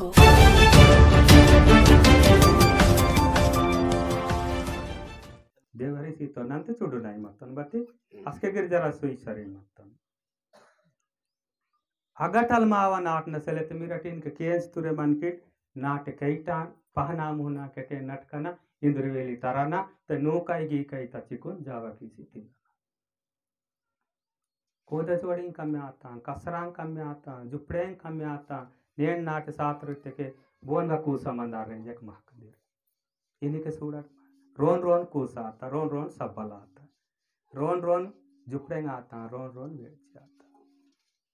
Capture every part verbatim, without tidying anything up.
देवरी सीतो नंत चुडु नाई मत्तन बती, अस्के गिर जरा सुई सरी मत्तन। अगटल मावा नाटन सेलेत मिरटिन के केंस तुरे मन किट नाट कैटान पहना मुहना के के नटकना इंद्रवेली तरना ते नूकाई गीकाई तचिकुन जावा की सिटी। कोदचवड़िंग कम्मे आता, कसरांग कम्मे आता, जुपड़ेंग कम्मे आता, नेन नाट सात रुते के बोन का कूसा मंदार रेंजक महक दीर। इन्हीं के सूडा रोन रोन कूसा आता, रोन रोन सब्बल आता, रोन रोन जुपड़ेंग आता, रोन रोन वेच आता।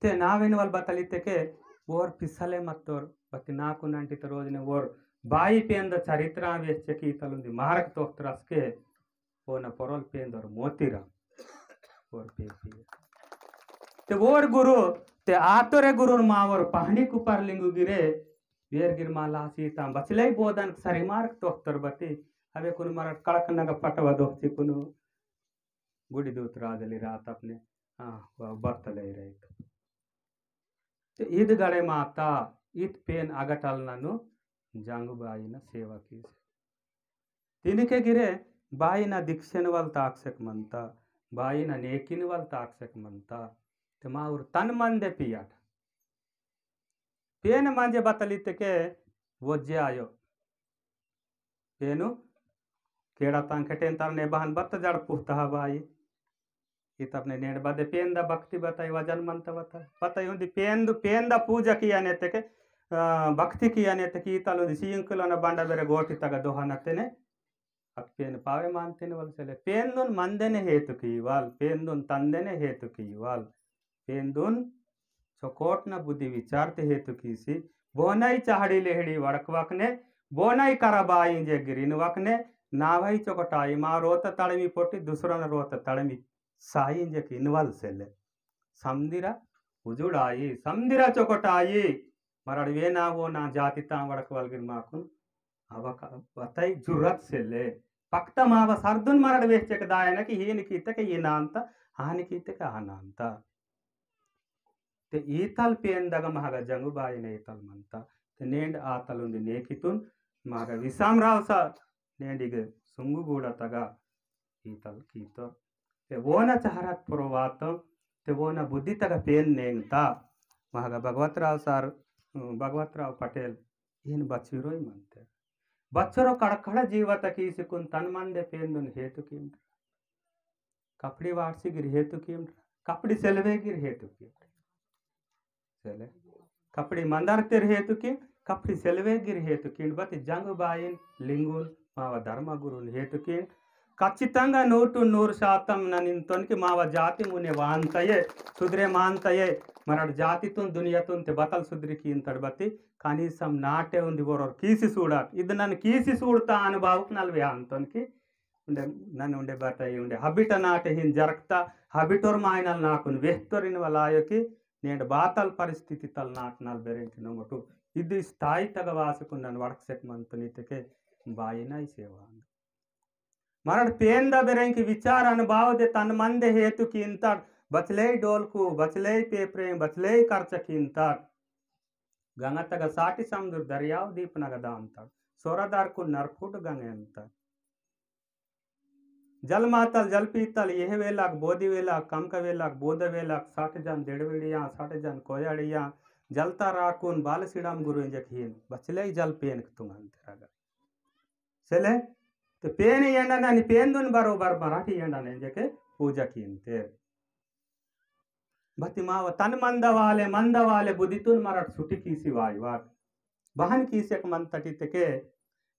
ते नावेन वाल बतली ते के वोर पिसले मत्तोर, बति नाकु नंटी ते रोजने वोर बाई पेंद चरित्रा वेच चकी तलुंदी मारक तोख्तरस के ओना पोरोल पेंदोर मोतीराम। ओर पेपी। ते ओर गुरु, ते आतोरे गुरुन मावर पहानी कुपार लिंगु गिरे, वेर गिर माला सीता, बचले बोधन सरी मार्ग तोख्तर बती, अबे कुनु मरट कड़क नग पटवा दोहची कुनु, गुड़ी दूत राजली रात अपने, हाँ, वह बर्तले रही। ते ईद गड़े माता, ईद पेन अगटल ननु, जंगुबाई न सेवा कीसे। तिनके गिरे बाईना दीक्षेन वाल ताकसेक मनता, बाईना नेकिन वाल ताकसेक मनता। ते माउर तन मंदे पियाट। पेन मंजे बतली तेके वोज्जे आयो। पेनु केड़ा तांखेटेन तरने बहन बत्त जड़ पुहता बाई। इत अपने नेंड बदे पेन दा भक्ति बताई वजन मंत बता। बताई उन्दी पेन दु, पेन दा पूजा किया ने तेके, अ, भक्ति किया ने तेके ईतल उन्दी सींकुलन बंडा बेरे गोटी तगा दोहा नत्तेने। अत पेन पावे मानतेने वल सेले। पेन दुन मंदेने हेतु की वाल, पेन दुन तंदेने हेतु की वाल। पेंदुन चोकोटना बुद्धि विचारते हेतु कीसी, बोनाई चाहड़ी लेहड़ी वड़कवकने, बोनाई करबाई जे गिरिन वकने, नावई चोकोटाई मा रोत तड़मी पोटी, दूसरन रोत तड़मी साई जे किनवल सेले। समदिरा उजुड़ाई, समदिरा चोकोटाई, मरड़ वेना वो ना जाति तां वड़कवल गिर माकुन, अवक वतई जुर्रत सेले। पक्ता माव सर्दुन मरड़ वेचक दायना कि हीन कीतक ये नांता, हानि कीतक आ नांता। ते ईतल पेन दग महग जंगुबाई ने ईतल मंता। ते नेंड आतल उन्दी नेकितुन महग विसाम राव सा नेंडिग सुंगु गूड़ा तगा ईतल कीतो। ते वोना चहरत पुरो वातो, ते वोना बुद्धि तगा पेन नेंगता। महग भगवतराव सार, भगवतराव पटेल, इन बच्चिरोई मंते। बच्चरो कड़कड़ जीवत कीसिकुन तन मंदे पेंदुन हेतु कीमट। कपड़ी वाटसी गिर हेतु कीमट। कपड़ी सेलवे गिर हेतु कीमट। सेले। कपड़ी मंदर तेर हेतु कीमट। कपड़ी सेलवे गिर हेतु कीमट। बति जंगुबाईन लिंगुन मावा धर्म गुरुन हेतु कीमट। खच्चितंगा नूटु नूरु शातम ननिंतोन कि मावा जाति मुने वांतये, सुधरे मांतये, मरड़ जातितुन दुनियातुन ते बतल सुधरी कींतड़ बति, कनीसम नाटे उन्दी वरोर कीसी सूड़ाट। इद नन कीसी सूड़ता अनुभावक नलवे आंतोन कि, उंडे, नन उंडे बतई उंडे हबिट नाटे हिन जरकता, हबिटोर मायनल नाकुन वेहतोर इनवल आयो कि, नेंड बातल परिस्थिति तल नाट नल बेरेंक नमोटु। इद स्थायी तग वासकुन नन वड़कसेक मंतनी तेके बाई नाई सेवा। मरड़ पेंदा बेरेंकी विचार अनुभाव दे तन मंदे हेतु कींतड़, बचलेई डोलकु, बचलेई पेपरें, बचलेई करच कींतड़। गंगतग साटी समुद्र दरियाव दीपनग दांतड़। सोरदारकु नरफुट गंगेंतड़। जल मातल, जल पीतल, यह वेलाक, बोधि वेलाक, कमक वेलाक, बोध वेलाक, साठ जन देड़वेड़िया, साठ जन कोयाड़िया, जलता राकुन बाल सिडाम गुरु इंजक हीन, बचलेई जल पेनक तुंगन तेरगा। सेले, ते पेन येंडा नानी पेन दुन बरोबर मराठी येंडा ने जेके पूजा कीन ते। बति माव तन मंदवाले, मंदवाले बुद्धितुन मरट सुटी कीसी वाई वाट। बहन कीसी एक मंतटी तेके,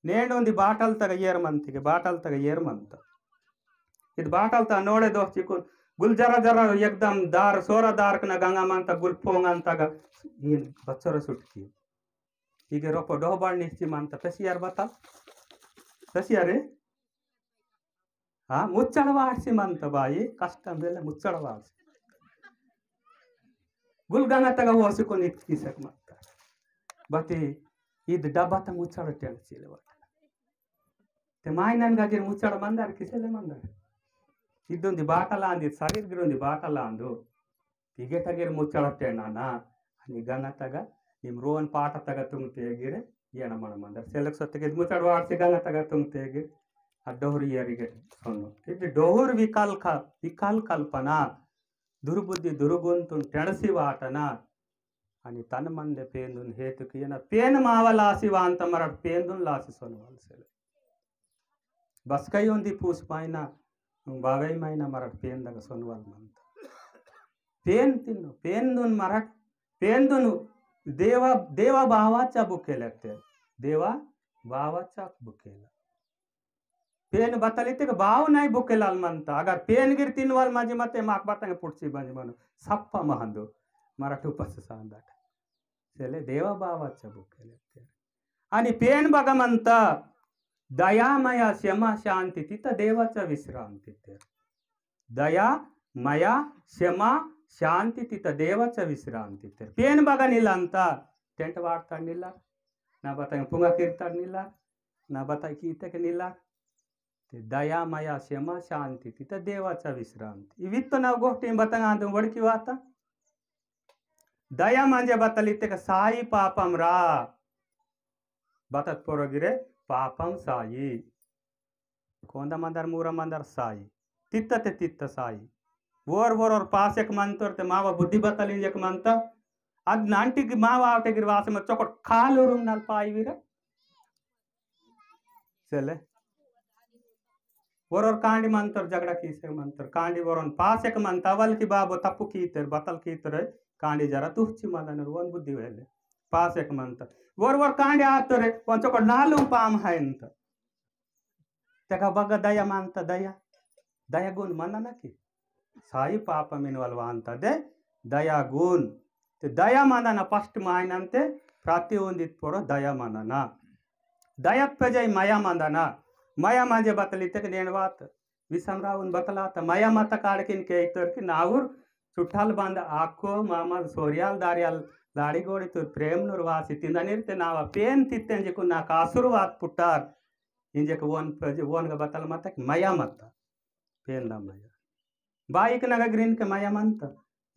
नेंड उन्दी बाटल तग येर मंतिके, बाटल तग येर मंत। इद बाटल ता नोड़े दोह चिकुन, गुल जरा जरा एकदम दार, सोरा दार कना गंगा मंत, गुल पोंगन तग, इन बच्चोर सुटकी। इगे रोपो डोहबाड़ निश्ची मंत पेसियार बता। पेसियारे? हाँ, मुच्चड़ वाड़सी मंत बाई, कष्टम बेले मुच्चड़ वाड़सी। गुलगंगा तगा वोसी को नित किसक मंत। बती, इद डबा त मुच्चड़ टेंड सीले बता। ते मायनन गगिर मुच्चड़ मंदर किसेले मंदर। इद्दुंदी बाटलांदी, शरीर गिरुंदी बाटलांदु। तिगे तगेर मुच्चड़ टेंडाना, अनि गंगा तगा इम रोन पाटा तगा तुंग तेगिरे, येना मन मंदर। सेलक सत्य के मुचड़ वार से गंगा तगा तुंग तेगिरे, आ डोहर येरिगे सोनो। इद डोहर विकल का, विकल कल्पना, दुर्बुद्धि दुर्गुण तुन टेणसी वाटना, अनि तन मंदे पेंदुन हेतु कियना, पेन मावा लासी वांत मरट पेंदुन लासी सोनवाल सेले। बसकई उंदी पूस मायना, बावई मायना मरट पेन दग सोनवाल मंत। पेन तिन्नु, पेन दुन मरट, पेन दुनु देवा, देवा बावाचा बुकेल अत्ते। देवा बावाचा बुकेल। पेन बतलिते के बाव नाई बुकेलाल मंत। अगर पेन गिर तिनवाल मजी मते माक बतंग पुटसी बंज मनु। सप्पा महंदो। मरट उपस सांदट। सेले देवा बावाचा बुकेल अत्ते। अनि पेन बगमंत दया, मया, क्षमा, शांति तित देवाचा विश्रांति तेर। दया, मया, क्षमा, शांति तित देवाचा विश्रांति तेर। पेन बगन इलांता टेंट वार्ता निला, ना बताएं पुंगा कीर्तन निला, ना बताएं कीते के निला। ते दया, मया, क्षमा, शांति तित देवाचा विश्रांति। इवित्त ना गोष्टी बताएं आंदम वड़की वाता। दया मंजे बतल इत्तेके साई पापम रा। बतत पोरोगिरे पापम साई। कोंदा मंदर मूरा मंदर साई। तित्त ते तित्त साई। वोर वोर और पासेक मंतोर ते मावा बुद्धि बतल इंजेक मंत। अद नांटी की मावा आवटे गिर वासे में चोकट खाल उरुम नल पाई वीरा। सेले। वरोर कांडी मंतर, झगड़ा कीसे मंतर, कांडी वरोन पासेक मंता, वल की बाबो तप्पु कीतेर, बतल कीतेर, कांडी जरा तुहची मदन, वन बुद्धि वेले। पासेक मंतर। वर वर कांडी आतरे, वन चोको नालू पाम है इंत। तेका बग्ग दया मंता, दया। दया गुण मंदना की। साई पाप मिनवल वांता दे दया गुण। ते दया मंदना first मायनंते प्रतिउंदित पोरो दया मंदना। दयत पेजई मया मंदना। मया मंजे बतलिते के नेन वात। विषमरावुन बतलात मया मत काड़किन के इतर की नाउर चुट्टाल बंद आको मामल सोरियाल दारियाल लाड़ी गोड़ी तुर प्रेम नुर वासी तिंदनिर ते नावा पेन तित्तें जेकु नाक आशीर्वाद पुट्टार। इंजेक वोन पेज-, वोन ग बतल मत कि मया मत। पेंदा मया। बाईक नगा ग्रीन के मया मंत।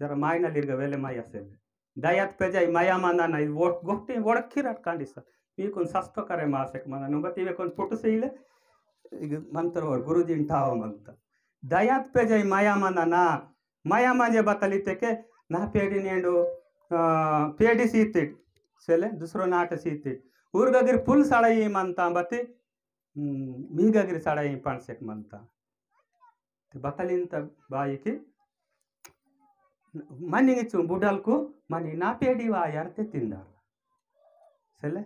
जरा मायना लिरगा वेले मया सेले। दयात पेजाई मया मंदना, इद वो-, गोष्टी वोड़खी रट कांडी सर। मीकुन सस्तो करे मासेक मंदना। नुबती वेकुन पुटु सीले, इग मंतर और गुरुजी इंटावा मंत। दयात पेजाई मया मंदना, मया मंजे बतलिते के, ना पेड़ी नेंडो, आ, पेड़ी सीतिट, सेले, दूसरो नाट सीतिट। उर्गगिर पुल सड़ाई मंता बती, हम्म, मीगगिर सड़ाई पांसेक मंता। ते बतलिन त बाई की मनिंग चुं बुडल कु मनि ना पेड़ी वायर ते तिंदार। सेले?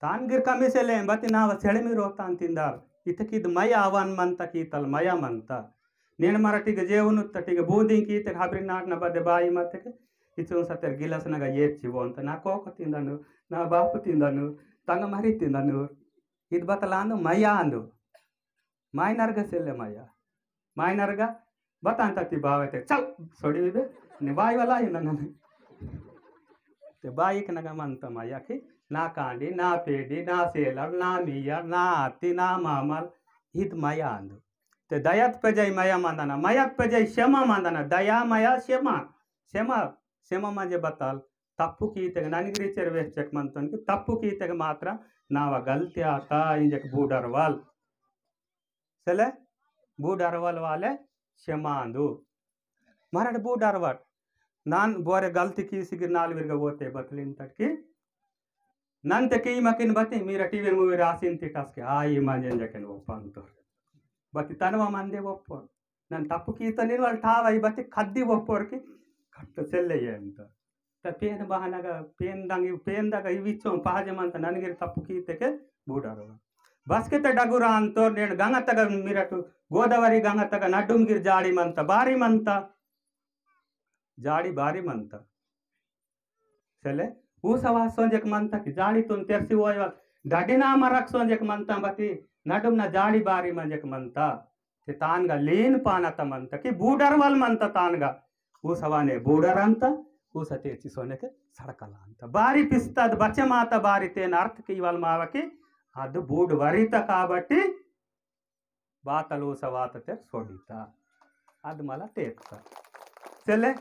तान गिर कमी सेले, बति नाव सेले मी रोतान तिंदार। इतकिद मया आवन मंता की तल मया मंता। नेन मराठी ग जेवनु तटिग बूंदी की ते हाबरी नाट न बदे बाई मत के। इचुं सतेर गिलास नगा येत चिवोन त ना कोक तिंदनु, ना बाप तिंदनु, तंग मरी तिंदनु। इद बतलांदु मया आंदु। माइनर ग सेले मया। माइनर ग बतान तति बावे ते चल सोड़ी विदे। ने बाई वाला ही नंगन। ते बाई के नगा मंत मया की ना कांडी, ना पेडी, ना सेलर, ना मियर, ना आती, ना मामल। इद मया आंदु। ते दयात पेजाई मया मंदना, मयात पेजाई क्षमा मंदना, दया, मया, क्षमा, क्षमा, क्षमा मंजे बतल, तप्पु कीतेक ननगिरी चेर वेहचेक मंतन की तप्पु कीतेक मात्रा नावा गलती आता इंजेक बूडरवाल। सेले बूडरवाल वाले क्षमांदु। मरड बूडरवट। नान बोरे गलती कीसिगिर नाल विरग वोते बतलिन तटकी। नन ते की मकिन बती मीरा टीवी मूवी रासिन तिटास के आई मंजन जकेन वो पंतो। बती तनवा मंदे वो पो। नन तप्पु कीतनिन वाल ठावाई बती खद्दी वो पोर की खट्ट सेल्ले ये अंत। त पेन बहानगा, पेन दंग, पेन दगा इविचो पाजे मंत ननगिर तप्पु कीतेके बूडरवा। बसके ते डगुरा अंतोर नेन गंगतगा मिरटु, गोदावरी गंगतगा नडुम गिर जाड़ी मंत, बारी मंत। जाड़ी बारी मंत। सेले, ऊसवा सोंजेक मंत कि जाड़ी तुन तेरसी वोयवा, डडिना मरक सोंजेक मंत बती, नडुम ना जाड़ी बारी मंजेक मंत। ते तानगा लीन पानत मंत कि बूडरवल मंत तानगा। ऊसवाने बूडर अंत, ऊस तेची सोनेके सड़कल अंत। बारी पिस्तद बचे मात बारी तेन अर्थ कीवल मावकी, अद बूड वरित काबट्टी, बातल ऊसवात तेर सोडिता। अद मला तेतका। सेले,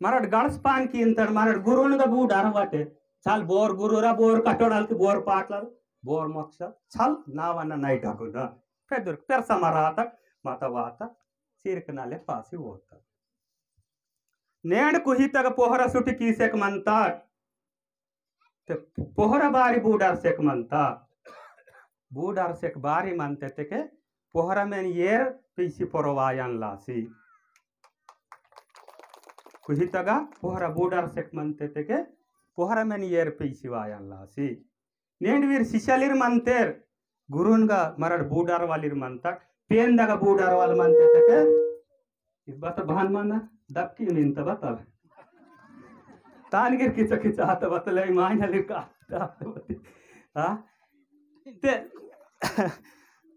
मरड गड़स पान की इंतर मरड गुरुन ग बूड अरवटे। चल बोर गुरुरा, बोर कटोड़ाल की, बोर पाटलाल, बोर मोक्ष, चल नावना नाई ढगुना। पेदुर पेरसा मरातक, मत वाता, चीरकनाले पासी होता। नेंड कुहितग पोहरा सुटी कीसेक मंता। ते पोहरा बारी बूडर सेक मंता। बूडर सेक बारी मंते तेके पोहरा मेन येर पीसी पोरवायन लासी। कुहितगा पोहरा बूडर सेक मंते तेके पोहरा मेन येर पीसी वायन लासी। नेंड वीर सिशालिर मंतेर, गुरुनगा मरड़ बूडर वालिर मंता, पेंदगा बूडर वाल मंते तेके। इद बत भान माना, दबकी मिनता बतल। तानगिर किचा किचा आता बतल, ई मायनालिर का आता बतल। हाँ? ते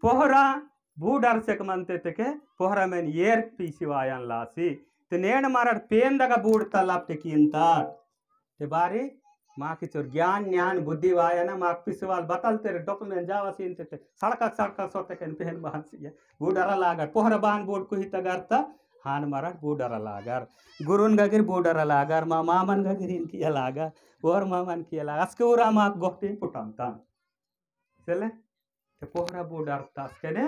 पोहरा बूडर सेक मंते तेके, पोहरा मेन येर पीसी वायन लासी। ते नेंड मरड़ पेंदगा बूड तलाप ते कींता। ते बारी माकी चोर ज्ञान, ज्ञान, बुद्धि वायना, माक पिसवाल बतल तेरे document जावा सीन ते, ते सड़का, सड़का सोते केन पहन बान सिया। बूडरा लागर, पोहरा बान बूड कुहितगरता, हान मरड़ बूडरा लागर। गुरुनगा गिर बूडरा लागर, मा मामनगा गिर इनकी लागर, ओर मामन की लागर। असके उरा माक गोहती पुटंता। सेले? ते पोहरा बूडर तासकेने,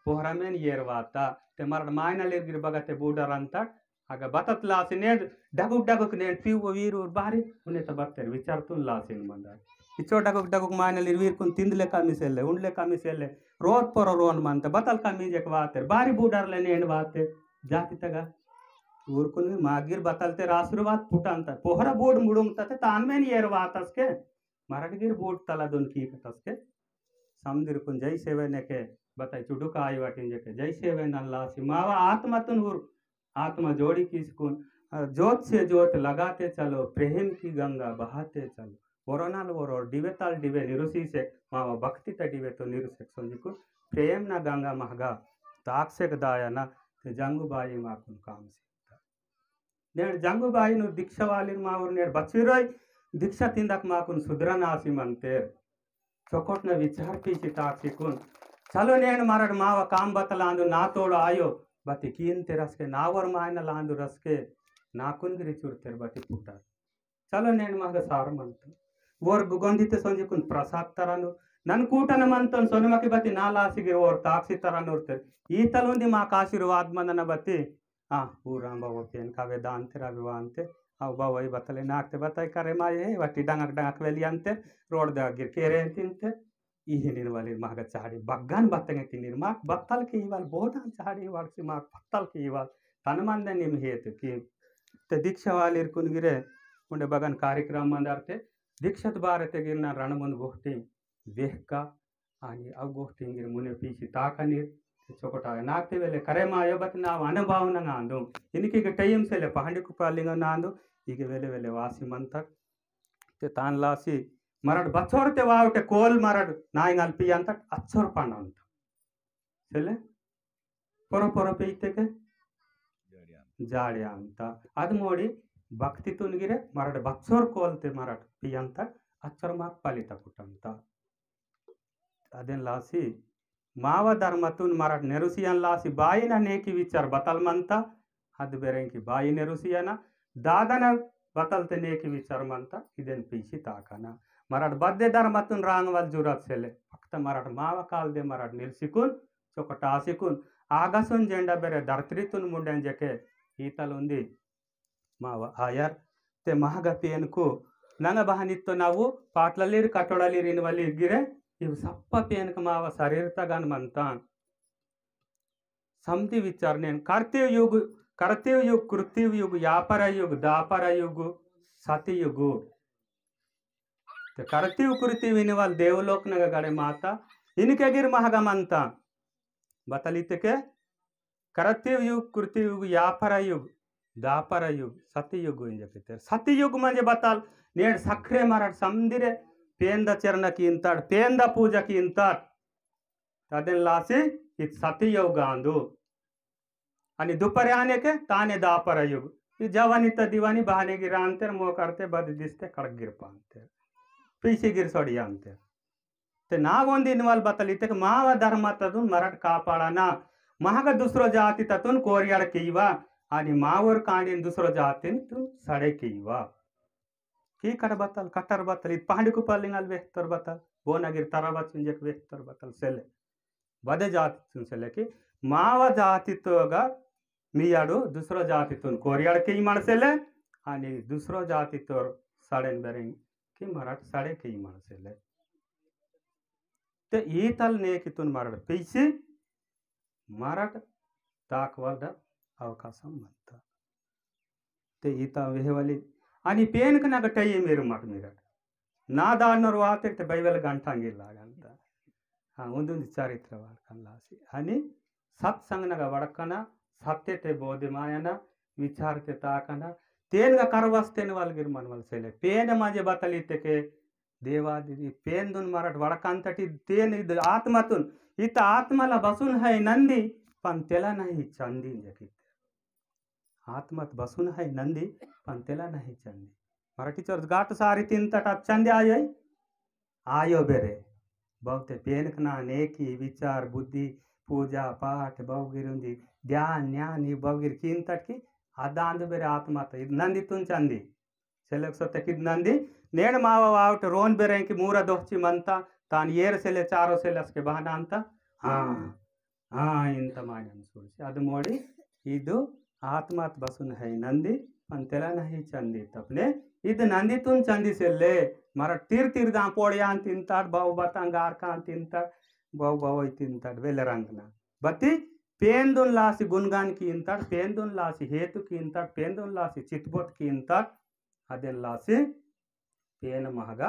पोहरा मेन येर वाता। ते मरड़ मायनालिर गिर बगा ते बूडर अंतट, अगा बतत लासी नेंड, डगुक डगुक नेंड, पीव वीर उर बारी, उन्हें तो बत्तेर, विचार तुन लासी मंदा। इचो डगुक डगुक मायनालिर वीर कुन तिंदले कमी सेले, उंडले कमी सेले, रोत पोरो रोन मंता, बतल कमी जेक वातेर, बारी बूडर ले नेंड वाते, जाति तगा। उर कुन मागिर बतल तेर आशीर्वाद पुटंता, पोहरा बूड मुड़ुंग तते तान मेन येर वातसके, मरड़ गिर बूड तला दुन की कतसके। समदिरकुन जय सेवे नेके बताई चुडुक आई वाटिन जेके जय सेवे नल्लासी मावा आत्मा तुन हुर आत्मा जोड़ी किसकुन, अ, जोत से जोत लगाते चलो, प्रेम की गंगा बहाते चलो। वरोनाल वरोर डिबे ताल डिबे निरुसी से मावा भक्ति त डिबे तो निरुसेक संजिकुन प्रेम ना गंगा महगा ताकसेक दाया ना ते जंगू बाई माकुन काम सीता। नेड़ जंगू बाई नु दीक्षा वालिन मावर नेड़ बच्चिरोय दीक्षा तिंदक माकुन सुधरन आसी मंतेर। चोकोट न विचार पीसी ताक सिकुन। चलो नेड़ मरड़ मावा काम बतलांदु ना तोड़ आयो। बती कीन ते रसके नावर मायन लांदु रसके नाकुन गिरी चुरतेर बती पुटर। चलो नेड़ माग सार मंत। वोर गुगंधी ते संजी कुन प्रसाद तरनु। नन कूटन मंतन सोनमकी बती ना लासी गिर वोर ताकसी तरनु उरतेर। ई तलुंदी माक आशीर्वाद मंदन बती आ, ऊ राम बाबा पेन कावे दान तेरा भी वानते, आ, बाबा ई बतले नाक ते बताई करे माये, वटी डंगक डंगक वेली अंते, रोड दे गिर केरे तिनते, ई हिनिन वाली महगा चाड़ी, बग्गन बतंगे तिनिर माक बतल के इवाल, बोडान चाड़ी वाल सी माक बतल के इवाल, तन मंदे निम हेतु की, ते दीक्षा वाली कुन गिरे, उंडे बगन कार्यक्रम मंदारते, दीक्षत बारते गिरना रणमुन गोष्टी, वेहका, आनी अव गोष्टिंगिर मुने पीसी ताकनीर, ते चोकोटा नाकते वेले करे मायो बत नाव अनुभव नंग आंदो। इनकी के टाइम से ले पहांडी कुपालिंग नांदो, इके वेले वेले वासी मंतक। ते तान लासी मरड बचोर ते वाव ते कोल मरड नाइंगल पियंतक अच्छोर पांडंत। सेले पोरो पोरो पेइते के जाड़िया अंता। अद मोड़ी भक्ति तुनगिरे मरड बच्चोर कोलते मरड पियंता अच्छोर माक पालिता कुटंता। अदेन लासी मावा धर्मतुन मरड नेरुसियन लासी बाईना नेकी विचार बतल मंता। अद बेरेंकी बाई नेरुसियना दादना बतलते नेकी विचार मंता। इदेन पीसी ताकना मरड बद्दे धर्मतुन रांगवल जुरत सेले। फक्त मरड मावा काल दे मरड निलसिकुन चोकटासिकुन आगसुन जेंडा बेरे धरतरीतुन मुंडेन जेके ईतल उंदी। मावा आयर ते महगा पेनकु नंग बहनित्तो नवु पाटललीर कटोड़ालीर इनवलीर गिरे इव सप्पा पेनक मावा शरीर तगन मंतान। समदी विचारनेन करतेव युग, करतेव युग, कृतिव युग, यापर युग, दापर युग, सती युग। ते करतीव कुरतीव इनवाल देवलोक नग गड़े माता इनके गिर महगमंता। बतल इतके करतीव युग, कुरतीव युग, यापर युग, दापर युग, सतयुग इंजके तेर। सतयुग मंजे बतल नेड़ सक्रे मरट समदिरे पेंदा चरण की इंतड़, पेंदा पूजा की इंतड़। तदेन लासी इत सतयुग आंदु। अनि दुपरे आने के ताने दापर युग। ई जवानी त दीवानी बहाने गिर आनतेर, मोकरते बद दिसते कड़क गिर पानतेर। पीछे गिर सड़ी आनतेर। ते नागोंदी इनवाल बतल इतेके मावा धर्म ततुन मरट कापाड़ाना। महग दुसरो जाति ततुन कोरियाड़ कीवा। अनि मावर कांडिन दुसरो जातिन तुन सड़े कीवा। की कट बतल, कटर बतल, इत पहांदी कुपार लिंगाल वेहतर बतल, बोना गिर तरा बचुन जेक वेहतर बतल सेले। बदे जाति तुन सेले कि मावा जाति तोगा मियाड़ू दूसरो जाति तुन कोरियाड़ के इमड़ सेले, आनी दूसरो जाति तोर साड़ेन बेरें कि मराठ साड़े के इमड़ सेले। ते ईतल नेकितुन मरड़ पेइसी मरड़ ताकवल द अवकाशम मंता। ते ईता वेहवली अनि पेनक नग टई मेरु मट मिरट। ना दानर वाते ते बाइबल घंटा गिल्ला गंता। हाँ, उन्दुंदी चरित्र वाड़कन लासी। अनि सत्संग नग वड़कना, सत्य ते बोधि मायना, विचार ते ताकना, तेन ग करवस तेन वाल गिर मनवल सेले। पेन माजे बतली ते के देवा दीदी पेन दुन मरट वड़कंतट इद तेन इद आत्मतुन, इत आत्मला बसुन है नंदी, पण तेला नहीं चंदी जकित। आत्मत बसुन है नंदी, पण तेला नहीं चंदी। मराठी चोर गाट सारी तीन तट चंदी आयो है? आयो बेरे। बहुते पेनकना नेकी विचार, बुद्धि, पूजा, पाठ, बहुगिरुंदी, ध्यान, न्यान, बहुगिर कीन तट की, अदांद बेरे आत्मत, इद नंदी तुन चंदी। सेलेक सोते किद नंदी, नेड़ मावा वावट रोन बेरें की मूरा दोहची मनता, तान येर सेले चारो सेले असके बहाना अंता। हाँ, हाँ, इंत मायन सोची। अद मोड़ी, इदु आत्मात बसुन है नंदी, पण तेला नहीं चंदी तपने, इद नंदी तुन चंदी सेले, मरा तीर तीर दां पोड़ियान तिंताड़, बाऊ बतां गार कान तिंताड़, बाऊ बाऊ तिंताड़, वेले रंगना। बती, पेंदुन लासी गुणगान की इंताड़, पेंदुन लासी हेतु की इंताड़, पेंदुन लासी चितबोत की इंताड़, अदेन लासी पेन महगा।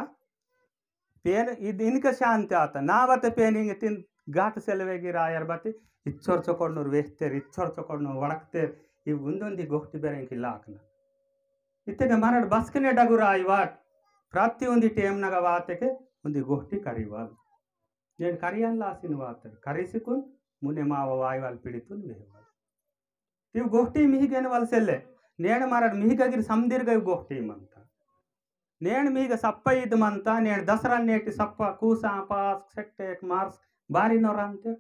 पेन इद इनका शांति आता। नावत पेन इंग तीन गाट सेलवे गिर आयर बाती इच्छोर चोकोड़नोर वेहतेर, इच्छोर चोकोड़नोर वड़कतेर, इव उन्दुंदी गोहटी बेरें की लाकना। इत्तेके मरड़ बसकने डगुर आईवाट, प्रति उन्दी टेम नगा वातेके उन्दी गोहटी करीवाल। नेन करियन लासिन वातर, करिसिकुन मुने मावा वाईवाल पीड़ितुन वेहवाल। इव गोहटी मिहिगेन वाल सेल्ले, नेन मरड़ मिहिगा गिर समदिर गई गोहटी मनता। नेन मिहिगा सप्पा इद मनता, नेन दसरा नेटी सप्पा कूसा पास सेट्टे एक मार्स बारी नोरांते।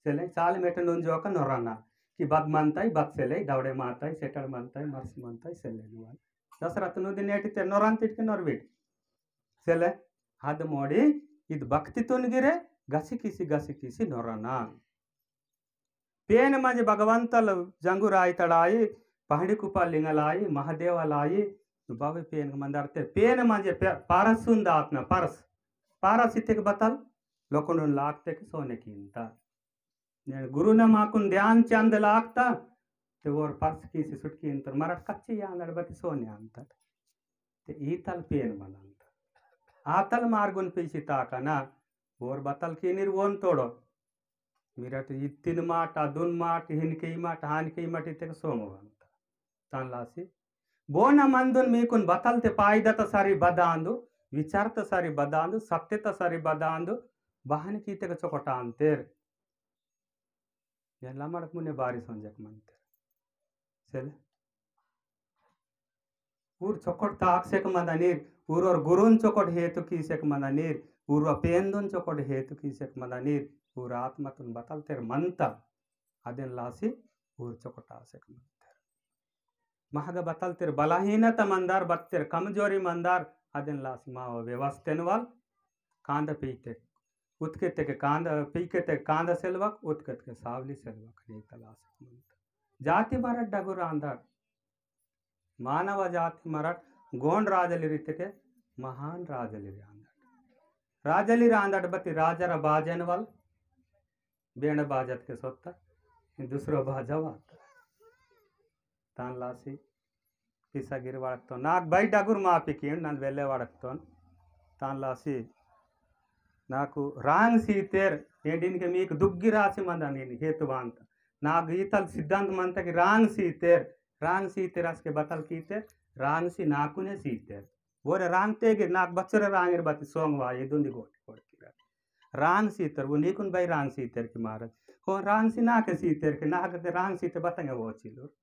सेले, चाल मेटन उन जोका नोराना। कि बद मनताई, बद सेले, दवड़े माताई, सेटल मनताई, मर्स मनताई, सेले नुवाल। दसरा तुनु दिन नेटी ते नोरांतिट के नोरविट। सेले, हद मोड़ी, इद भक्ति तुन गिरे, गसी किसी, गसी किसी नोराना। पेन मजे भगवंतल जंगुराई तड़ाई, पहाड़ी कुपा लिंगलाई, महादेवलाई, बाबे पेन मंदरते, पेन मजे पे-, पारस सुंदातना, पारस। पारस इत्तेक बतल, लोकुंडुन लागतेक सोने कींता। नेन गुरुना माकुन ध्यान चंद लागता, ते वोर पर्स कीसी सुटकी इंतर मरट कच्ची यान अड़बती सोने अंतर। ते ईतल पेन मलंत। आतल मार्गुन पीसी ताकना, वोर बतल कीनिर वोन तोड़ो। मिरट इत्तिन माट, अदुन माट, हिनके माट, हानके माट इत्तेक सोंग वंत। तान लासी। बोना मंदुन मीकुन बतलते पायदत सरी बदांदु, विचारत सरी बदांदु, सत्यत सरी बदांदु, बहन कीतेक चोकोटांतेर। ये लमड़क मुने बारी संजक मंतेर। सेले। ऊर चोकोट ताकसेक मंदनीर, ऊर और गुरुन चोकोट हेतु कीसेक मंदनीर, ऊर व पेंदुन चोकोट हेतु कीसेक मंदनीर, ऊर आत्मतुन बतलतेर मंता, अदेन लासी ऊर चोकोट आसेक मंतेर। महग बतलतेर बलहीनता मंदार, बत्तेर कमजोरी मंदार, अदेन लासी माव व्यवस्थेन वाल, कांदा पीते, उत्केतेके कांदा, पीकेतेके कांदा सेलवक, उत्केतेके सावली सेलवक, नीतल आसेक मंता। जाति मरट डगुर आंदट। मानव जाति मरट गोंड राजलिर इत्तेके महान राजलिर आंदट। राजलिर आंदट बती राजर बाजन वल बेंड बाजत के सोत्ता, दूसरो बाजा वाता। तान लासी पिसा गिर वड़कतोन। नाक बै डगुर मापी कींड, नन वेले वड़कतोन। तान लासी नाकु रांग सीतेर, एंडिन के मीक दुग्गी रासी मंदा नीन हेतु वांत। नाक ईतल सिद्धांत मंता कि रांग सीतेर, रांग सीतेर असके बतल कीतेर, रांग सी नाकुने सीतेर। बोरे रांग तेगे नाक बच्चरे रांगेर बती सोंग वा, ये दुंदी गोटी गोटी रा। रांग सीतेर, वो नीकुन बै रांग सीतेर की मारत। हो रांग सी नाके सीतेर की, नाक ते रांग सीते बतंगे वो चिलुर।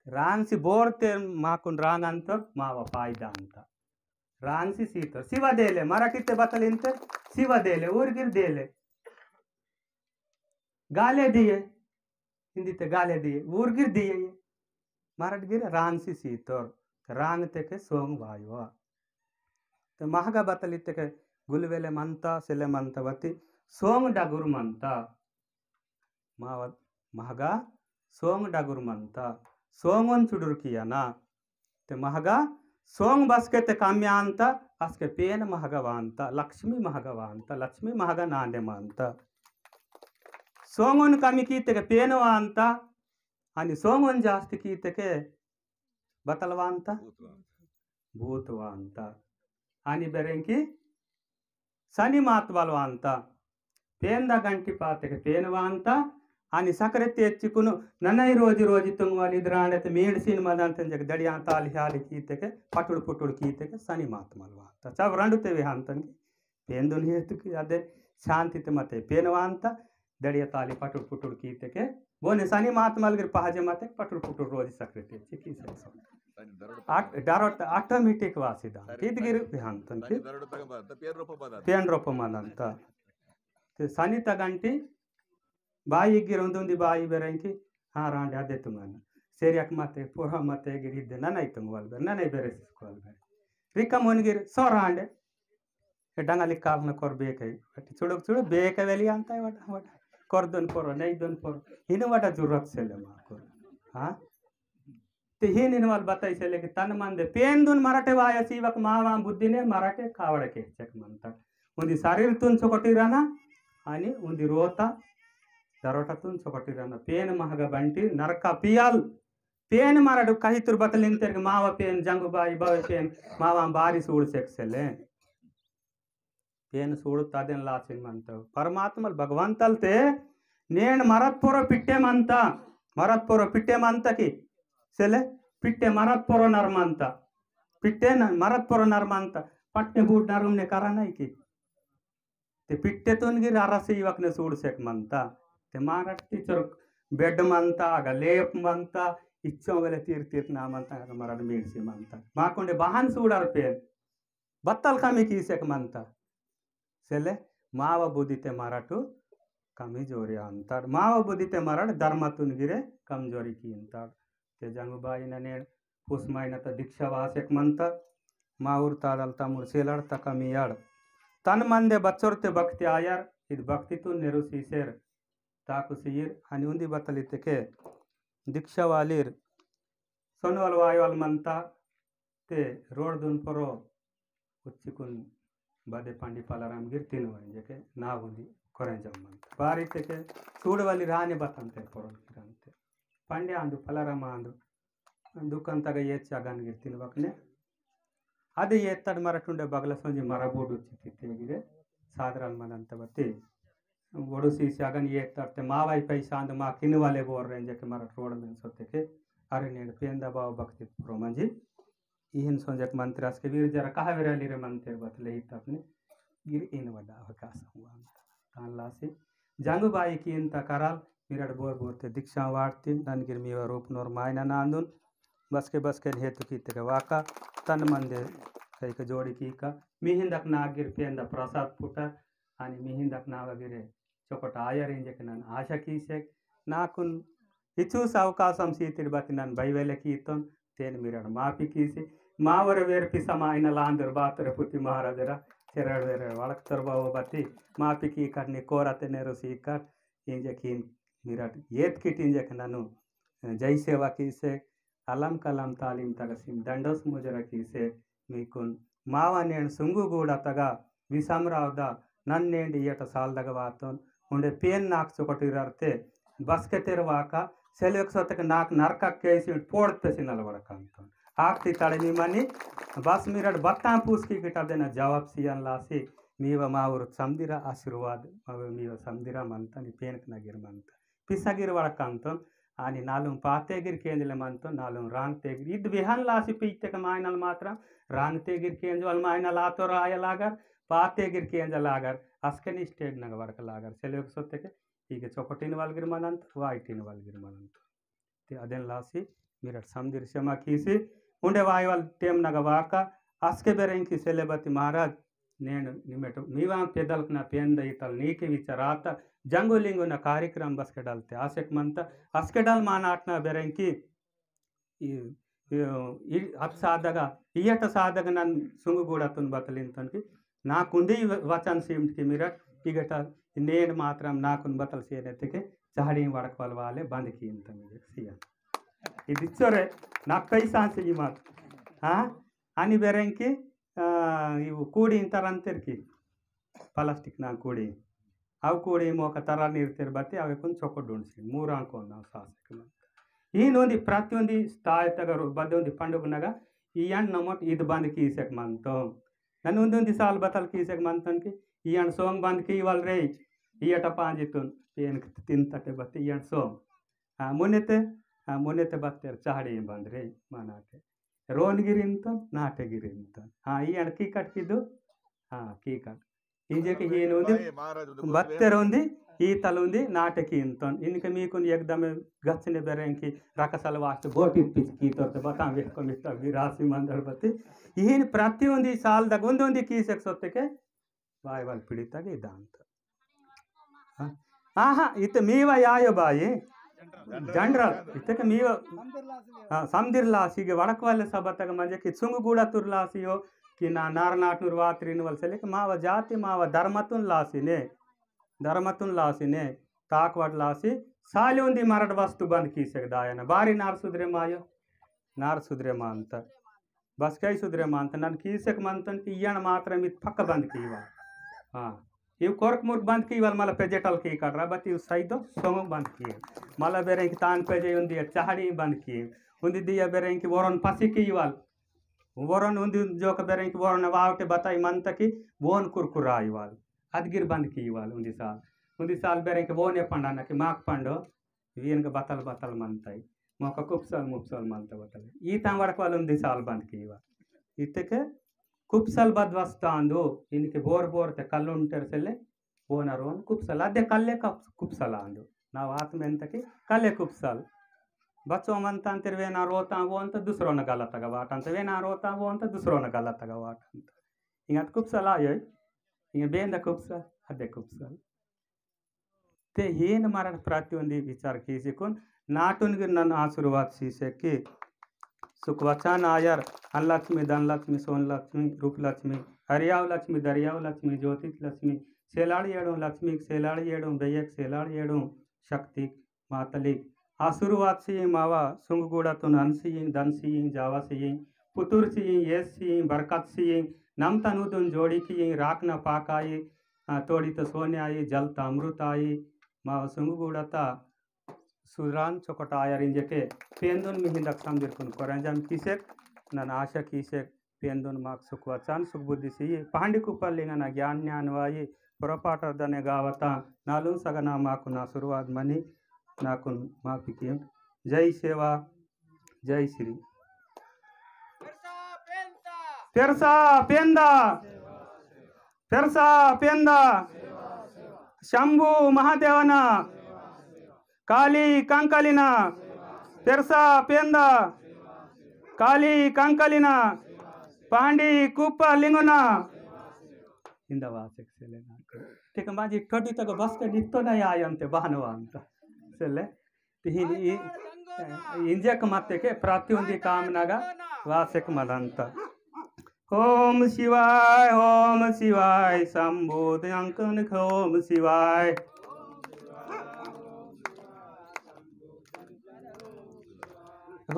रांगसी बोरते माकुन रांग अंतर, मावा फायदा अंतर। रांगसी सीतर। सिवा देले, मराठीते बतल इंतर, सिवा देले, उर्गिर देले। गाले दिए, हिंदीते गाले दिए, उर्गिर दिए ये। मराठ गिर रांगसी सीतर। रांग तेके सोंग वायवा। ते महगा बतल इत्तेके गुलुवेले मंता, सेले मंता बती, सोंग डगुर मंता। मावत महगा सोंग डगुर मंता, सोंगोन चुडुर कियाना। ते महगा सोंग बसके ते कम्यांता, असके पेन महगा वांता, लक्ष्मी महगा वांता, लक्ष्मी महगा नांदे मंता। सोंगोन कमी कीतेके पेन वांता, अनि सोंगोन जास्ती कीतेके बतल वांता, भूत वांता। भूत वांता। अनि बेरेंकी सनी मातवाल वांता। पेन दा गंटी पातेके पेन वांता। अनि सकरे तेच्चिकुनु ननई रोजी रोजी तुंगवाल इदरांडे ते मीड सीन मदंतन जग दड़िया ताली हाली कीतेके पटुड़ पुटुड़ कीतेके सनी मातवाल वांता। सब रंडु ते वेहांतन की पेन दुन हेतु की अदे शांति ते मते पेन वांता। दड़िया ताली पटुड़ पुटुड़ कीतेके बोने सनी मातवाल गिर पहाजे मते पटुड़ पुटुड़ रोजी सकरे तेच्ची की से। आट-, डायरेक्ट ऑटोमेटिक वासी दान। कित गिर ध्यान तन की पेन रोप मदंता। ते सनी तगंटी बाई गिर उंदुंदी बाई बेरेंकी, हाँ, रांडे अदे तुंगन। सेरियक मते, पोहा मते गिर इद्दे ननई तुंगवाल बेर, ननई बेरे सिस्कवाल बेर। रिका मोन गिर सो रांडे। ए डंगाली काल न कोर बेके, बट चुड़ुक चुड़ुक बेके वेली अंता है वटा, वटा। कोर दुन पोरो, नहीं दुन पोरो। हिन वटा जरूरत सेले माकुर। हाँ? ते हिन इन वाल बताई सेले कि तन मन दे पेन दुन मराठे वाया सीवक मावा बुद्धि ने मराठे कावड़ के चेक मंता। उन्दी शरीर तुन चोकटी रहना, अनि उन्दी रोता, दरोटा तुन चोकटी रहना। पेन महगा बंटी नरका पियाल। पेन मराठे कही तुर बतलिन तेरे मावा पेन, जंगुबाई बावे पेन, मावा बारी सूड़ सेक सेले। पेन सूड़ तादेन लाचिन मंता। परमात्मल भगवंतल ते नेन मरत पोरो पिट्टे मंता, मरत पोरो पिट्टे मंता की सेले पिट्टे मरत पोरो नर मंता, पिट्टे न-, मरत पोरो नर मंता, पट्टे बूट नरुम ने करा नहीं की। ते पिट्टे तुन गिर अरसी वकने सूड़ सेक मंता, ते मारट टीचर बेड मंता, अगा लेप मंता, इच्चों वेले तीर तीर ना मंता, अगा मरट मीर सी मंता। माकुंडे बहान सूड़ अर पेन, बत्तल कमी कीसेक मंता। सेले माव बुद्धि ते मरटु कमी जोरी अंतड़। माव बुद्धि ते मरट धर्मतुन गिरे कमजोरी की अंतड़। ते जंगुबाई नने पुस महीना त दीक्षा वासेक मंता। माउर तादल तमुर सेलड़ त कमी अड़। तन मंदे बच्चोर ते भक्ति आयर, इद भक्ति तुन नेरु सीसेर। ताकु सीर अनि उन्दी बतली तेके दीक्षा वालीर सोनवाल वायवाल मंता। ते रोड दुन परो उच्चिकुन बदे पंडी पलाराम गिर तीन वाइन जेके नागुंदी कोरें जम मंता। बारी तेके सूड़ वाली राने बतंते परो गिरंते। पंडे आंदु पलाराम आंदु दुकान तगा येत चागान गिर तीन वकने। अदे येत तड़ मरटुंडे बगला सोंजी मरा बोडु चित्ती ते गिरे सादराल मनंत बते। वडु सीसी अगन येत तड़ते मावाई पैसा आंदु मा किन वाले बोर रेंजे के मरट रोड में सोते के। अरे नेड़ पेंदा बाव भक्ति पुरो मंजी। इहिन सोंजक मंत्र असके वीर जरा कहा वेराली रे मंत्र बतले ही तपने गिर इन वडा अवकाश हुआ। तान लासी जंगुबाई की इंता कराल मिरड़ बोर बोर ते दीक्षा वाड़ती नन गिर मीवा रूप नोर मायना नांदुन। बसके बसके हेतु की तेरे वाका तन मन दे कई के जोड़ी की का मिहिंदक नागिर पेंदा प्रसाद पुटा। अनि मिहिंदक नावा गिरे चोकट आयर इंजेके नन आशा कीसेक। नाकुन इचूस अवकाशम सीतिड़ बति नन बैवेले कीतोन तेन मिरड़ मापी कीसी। मावर वेर पिसम आइनल आंदुर बातर पुति महाराजरा चेरड़ वेर वड़कतर बाव बति मापी की कटनी कोरते नेरु सीकट इंजेकिन मिरड़ येत किट इंजेके ननु जय सेवा कीसे। अलम कलम तालीम तगसिम दंडोस मुजरा कीसे। मीकुन मावा नेंड सुंगु गूड़ा तगा विसमराव दा नन्नेंड इयट साल दगा वातोन। उंडे पेन नाक चोकटी ररते बसके तेर वाका सेलवेक सोतक नाक नरका केसी पोड़ते सिनल वड़कंतोन। आकती तड़े मी मनी बस मिरड़ बत्ता पूस की गिटा देना जवाब सियन लासी। मीवा मावर समदिरा आशीर्वाद मावर मीवा समदिरा मंता नी पेनक नगिर मंता। पिसगिर वड़कंतोन। आनी नालुंग पातेगिर केंजले मंतोन नालुंग रांगतेगिर इद बेहन लासी पीतेक मायनल मात्रा रांगतेगिर केंजवल मायनल आतोर आय लागर पातेगिर केंजल लागर। अस्कनी स्टेट नग वड़क लागर सेलवेक सोतेके इगे चोकटिन वालगिर मनंत वाइटिन वालगिर मनंत। ते अदेन लासी मिरट समदिर सेमा कीसी उंडे वायवल टेम नग वाका। अस्के बेरेंकी सेलेबती महाराज नेंड निमेट मीवां पेदलकना पेंद इतल नीके विचारात जंगो लिंगो न कार्यक्रम बसके डलते आसेक मंत। अस्के डल मानाटना बेरेंकी ई अप सादगा इयट सादगा नन सुंगुगूड़ातुन बतलिंतन की नाकुंदी वचन सीमट की मिरट इगट नेंड मात्रम नाकुन बतल सेने तेके चाड़ी वड़कवल वाले बंद की इंतन सिया। इदिच्चोरे नाक पैसा से मात। हाँ, अनि बेरेंकी इव कूड़ी इंतरंतेर की प्लास्टिक ना कूड़ी। अव कूड़ी मोका तरा नीर तेर बत्ती अवे कुन चोको डुंडसी मूरां कोन ना सासे कमन। ईन उंदी प्रति उंदी स्थाय तगर बद्दे उंदी पंडुगनगा इयन नमोट इद बंद कीसेक मंतो। नन उंदी उंदी साल बतल कीसेक मंतन की इयन सोंग बंद कीवल रे। इयट पांजितुन पेन तिन तटे बत्ती इयन सोंग। हाँ, मुनेते, हाँ, मुनेते बत्तेर चाहड़ी बंद रे मानाके। रोन गिरिंतन, नाटे गिरिंतन। हाँ, इयन की कट कीदु? हाँ, की कट। इंजे के हीन उंदी, बत्तेर उंदी, ईतल उंदी, नाटे कींतन। इनके मीकुन एकदम गच्चने बेरेंकी रकसल वास्ते बोटी पिच कीतोर ते बतां वेको मिस्टर विरासी मंदर बत्ती। ईन प्रति उंदी साल दग उंदी उंदी कीसेक सोत्ते के बाइबल पीड़िता के दांत। हाँ? आहा, इते मीवा यायो बाई। जनरल, इते के मीवा, हाँ, समदिर लासी के वड़क वाले सबतक मंजे कि सुंगुगूड़ातुर लासी हो, कि ना नार नाटनुर वातरिन वल सेले, कि मावा जाति, मावा धर्मतुन लासी ने, धर्मतुन लासी ने, ताकवाट लासी, साले उंदी मरड वस्तु बंद कीसेक दायना। बारी नार सुधरे मायो, नार सुधरे मानता। बस कई सुधरे मानता, नन कीसेक मंतन कि इयन मात्र मित पक्का बंद कीवा। हाँ। इव कोरक मुर्क बंद कीवाल मला पेजेटल की कटरा, बत इव सैदो सोंग बंद की। मला बेरेंकी तान पेजे उंदी चाहड़ी बंद की। उंदी दिया बेरेंकी वोरन पसी कीवाल। वोरन उंदी जोक बेरेंकी वोरन वावटे बताई मंता कि वोन कुरकुरा आईवाल। अदगिर बंद कीवाल उंदी साल। उंदी साल बेरेंकी वोने पंडाना कि माक पंडो। वीन के बतल बतल मनताई। मोका कुप्सल मुप्सल मनता बतल। ई तां वड़क वालुन दिसाल बंद कीवा। इत्ते के कुप्सल बदवस्ता आंदो, इनके बोर बोर ते कल्लुन तेरसेले, बोना रोन कुप्सल, अदे कल्ले कप-, कुप्सल आंदो। ना वात में तकी कल्ले कुप्सल। बच्चो मनता तेर वेना रोता वोन तो दूसरो न गलत गा वाटन, तो वेना रोता वोन तो दूसरो न गलत गा वाटन। इंगत कुप्सल आयो, इंगे बेंदा कुप्सल, अदे कुप्सल। ते हीन मरण प्रति उंदी विचार कीसिकुन नाटुन गिर नन आशीर्वाद सीसे की सुख वचन आयर। अनलक्ष्मी, धनलक्ष्मी, सोनलक्ष्मी, रूपलक्ष्मी, हरियाव लक्ष्मी, दरियाव लक्ष्मी, ज्योतिष लक्ष्मी, सेलाड़ येड़ो लक्ष्मी, सेलाड़ येड़ो बेयक, सेलाड़ येड़ो शक्ति मातलिक आशीर्वाद सी मावा सुंगगुड़ा तुन अन सी, धन सी, जावा सी, पुतुर सी, येस सी, बरकत सी, नम तनु दुन जोड़ी की राख न पाकाई, आ, तोड़ी तो सोने आई, जल तो अमृत आई। मावा सुंगगुड़ा ता सुरान चोकट आयर इंजेके पेंदुन मिहिंदक समदिरकुन कोरेंजन कीसेक, नन आशा कीसेक, पेंदुन माक सुख वचन, सुख बुद्धि सी, पहांदी कुपल लिंगना ज्ञान ज्ञान वाई, पुरपाटर दने गावता, नालुन सगना माकुन आशीर्वाद मनी, नाकुन माफी किम। जय सेवा, जय श्री। पेरसा पेंदा, पेरसा पेंदा, शंभू महादेवना, काली कंकालिना, पेरसा पेंदा, काली कंकालिना, पहांदी कुप्पा लिंगुना। इंदा वाचक सेले ना। तेक माजी ठोडी तक बस के नित्तो ना आयंते बहनवा अंत। सेले। तिहिन इ-, इंजक मत्ते के प्रति उंदी काम नगा वाचक मदंत। ओम शिवाय, ओम शिवाय, शंभो अंकन ओम शिवाय।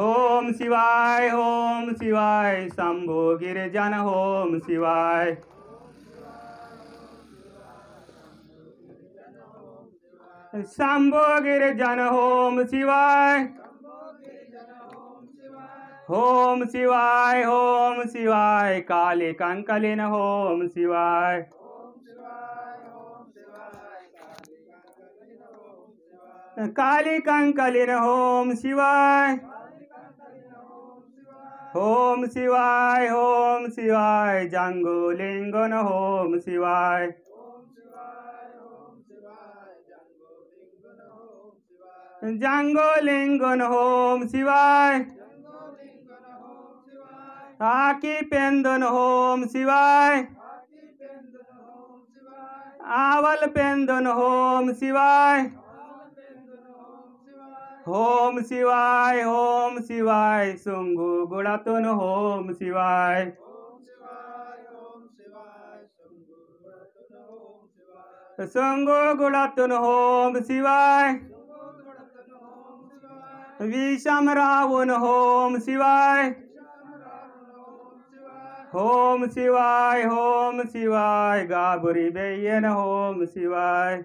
ओम शिवाय, ओम शिवाय, शंभो गिरिजन ओम शिवाय। शंभो गिरिजन ओम शिवाय। ओम शिवाय, ओम शिवाय, काली कंकालिन ओम शिवाय। काली कंकालिन ओम शिवाय। ओम शिवाय, ओम शिवाय, जंगो लिंगन ओम शिवाय। जंगो लिंगन ओम शिवाय। आकी पेंदन ओम शिवाय। आवल पेंदन ओम शिवाय। होम शिवाय, होम शिवाय, सुंगु गुड़ातुन होम शिवाय। सुंगु गुड़ातुन होम शिवाय। विषम रावुन होम शिवाय। होम शिवाय, होम शिवाय, गाबुरी बेयन होम शिवाय।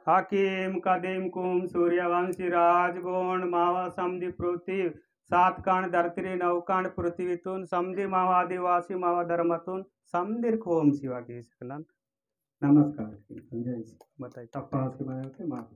हकीम कदीम कुम सूर्यवंशी राजगोंड मावा समदी पृथ्वी सात कांड धरती नौ कांड पृथ्वीतुन समदी मावा आदिवासी मावा धर्मतुन समदीर होम शिवा की सकलन। नमस्कार। जय शिव। बताई। तप्पा से माया के माफ।